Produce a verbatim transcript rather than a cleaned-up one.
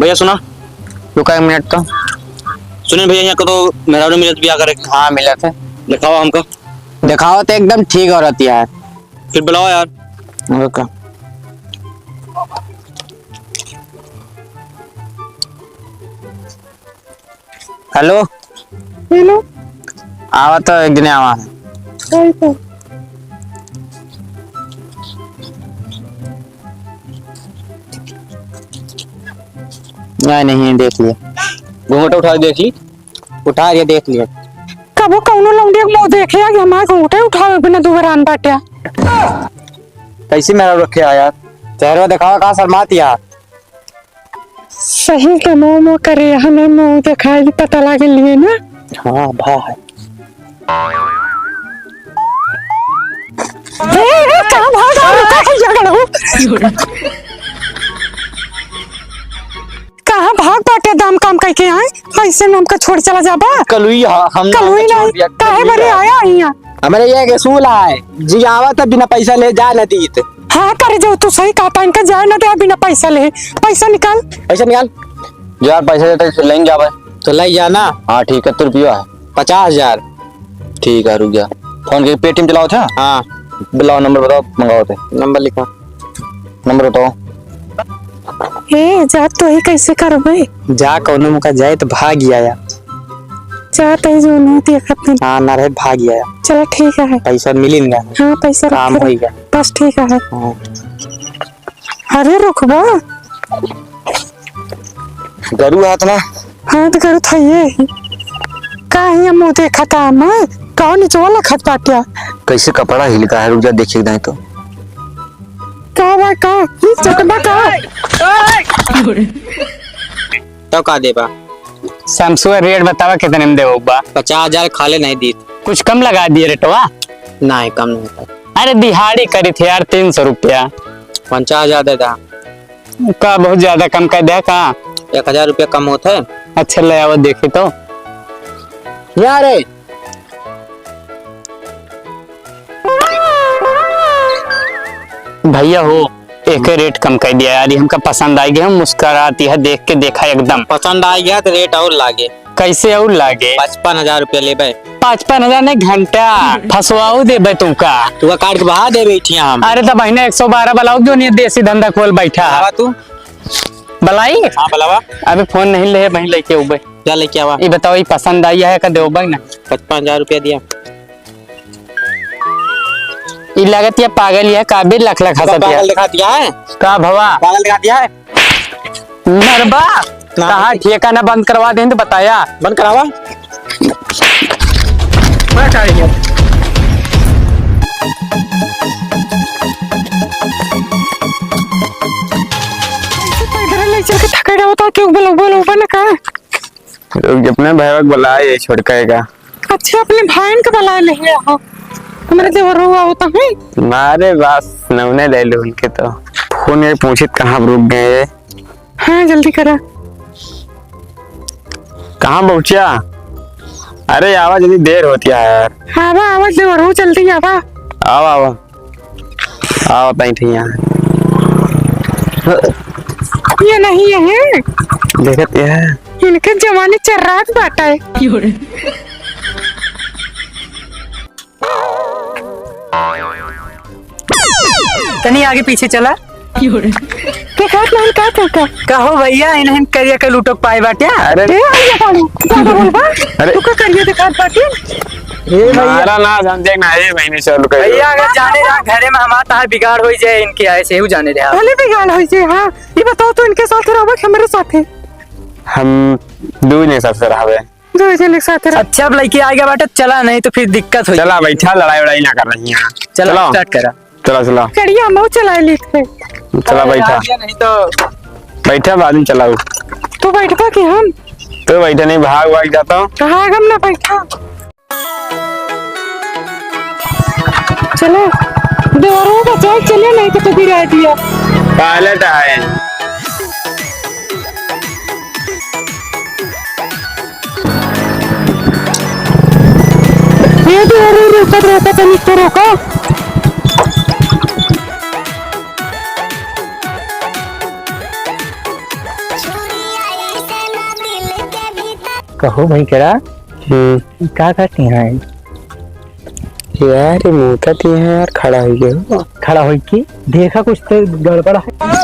भैया सुना। रुका एक मिनट तो। सुने भैया, यहाँ को तो मेहरारू मिलत बिया करे। हाँ, मिलत है। दिखावा हमका। दिखावा तो एकदम ठीक औरत यार। फिर बुलावा यार। रुका। हेलो। हेलो। आवा तो एक दिन आवा। ठीक है। नहीं, नहीं, देख लिया। घूंघट उठा के देख ली। उठा के देख लिया। कबो कौनो लौंडिया के मुंह देखे आगे हमारे घूंघटे उठावे बिना दुबरान बाट्या। कैसी मेहरारू रखे है यार? चेहरा दिखावा, का शर्मात यार। सही के मोह मोह करे, हमें मुंह दिखाई भी पता लागे लिए ना। हाँ भाई। ए, ए, कहाँ भाग रहा है? कहाँ भाग रहा है? कहाँ भाग बाटे दाम काम कइके आए? ऐसे में हमका छोड़ चला जाबा? कलुई हा, हम कलुई ना नहीं, छोड़ दिया, काहे कलुई बरे हा। आया हियाँ? हमरे ये के सूल आए, जी आवा त बिना पैसा ले जा न दीत। हाँ, करे जो तू सही कहता, इनका जाए न दे बिना पैसा ले। पैसा निकाल। पैसा निकाल। यार, पैसा देते तो लेन जावे। तो ले जा ना। हाँ, ठीक है, तू रुपया है। पचास हजार। ठीक है, रुक जा। फोन के पेटीएम चलाओ थे? हाँ। बुलाओ, नंबर बताओ, मंगाओ थे। नंबर लिखा। नंबर बताओ। ए, जा तो ही कैसे करबे? जा, कौनो मौका जाए तो भाग ही आया। जा तो ही जो नहीं देखत नहीं। हाँ, ना रहे, भाग ही आया। चलो, ठीक है। पैसा मिलिन गा। हाँ, पैसा काम रखे। होई गा। बस ठीक है। हाँ। अरे रुकबा। गरु हाथ ना। हाँ, तो गरु था ये। का हियाँ मुँह देखा था मैं? का निचवा लखत बाट्या? कैसे कपड़ा हिलका है, रुक जा, देखिए दाएं तो। का बा का? ई चटबा का? तो का देबा? समसुआ रेट बतावा कितने में देबो बा? पचास हजार खाले नहीं दीत। कुछ कम लगा दिए रेटवा। नहीं, कम नहीं होता। अरे दिहाड़ी करी थे यार, तीन सौ रुपया। पचास हजार दे दा। का बहुत ज्यादा कम कर दे का? एक हजार रुपया कम होत है। अच्छा ले आओ देखी तो। या रे। भैया हो, एके रेट कम कर दिया यार, ये हमका पसंद आ गया, हम मुस्कुराती है देख के, देखा एकदम। पसंद आ गया तो रेट और लागे। कैसे और लागे? पचपन हजार रुपया लेबे। पचपन हजार नहीं, घंटा फंसवाऊ देबे तुमका। तू काट के बहा देबे इठिया हम। अरे तो बहिना एक सौ बारह बुलाओ, जो नहीं देसी धंधा खोल बैठा है। आवा तू। बुलाई? हाँ, बुलावा। अबे फोन नहीं ले, वहीं लेके उबे। जा लेके आवा। ये बताओ, ये पसंद आई है का देबे ना? पचपन हजार रुपया दिया। ई लागत या पागल या का बे लख लख हंसत या। पागल दिखात या है? का भवा? पागल दिखात या है? मरबा, ना। कहाँ ठेका ना बंद करवा दें तो बताया। बंद करावा। मैं का है? ऐसे पैदल ले चल के थका रहा होता, क्यों बोलो, बोलो, बन का? रुक, अपने भैया के बुलाए, ये छोटका है का? अच्छा, अपने भाईन के बुला ले है, हाँ। हमारे देवरवा होता है। मारे बस, नवने ले लो उनके तो। फोन ये पूछित कहाँ रुक गए? हाँ, जल्दी करा। कहाँ पहुँचा? अरे, आवा, जल्दी देर होती है यार। आवा, आवा, देवरवा, जल्दी आवा। आवा, आवा। आओ, बैठ यहाँ। ये नहीं है। देखत ये है। इनके जवानी चर्रात बाटा है। तनी आगे पीछे चला। देखात नहीं का तो का? कहो भैया, इन्हें करिया के लूटो पाए बाटे। अरे। ए, आइए बाबू, बाबू बोल बा। अरे। तू का करिया देखात बाटे? ए भैया। हमारा ना जान देख ना, ए महीने चालू कर। भैया, अगर जाने रहा घरे में हमारा तहार बिगाड़ होई जाए, इनके आए से हु जाने रहा। भले बिगाड़ होई जाए, हाँ। ये बताओ तो इनके साथ रहो कि हमारे साथ है? हम दो जने साथ रहबे। दो जने साथ रहो। अच्छा, अब लड़की आ गया बाटे, चला, नहीं तो फिर दिक्कत होई। चला बैठा, लड़ाई वड़ाई ना कर रही है। चला, चलो। Start करा। चला, चला। करिया हम चला लेते। चला, अरे बैठा। यार, ये नहीं तो। बैठा, बाद में चलाऊ। तू बैठबा कि हम? तू बैठा नहीं, भाग, भाग जाता हूँ। भाग, हम ना बैठा। चलो, देवरो का चल, चले नहीं तो, तो गिरा दिया। Pilot आए। ये तो अरे रोका, रोका, तनिक तो रोका। कहो भाई करा, हम्म। ई का करती हैं? यार, ये मूतत ही है यार, खड़ा होइ गया। खड़ा होइ के देखा, कुछ तो गड़बड़ है।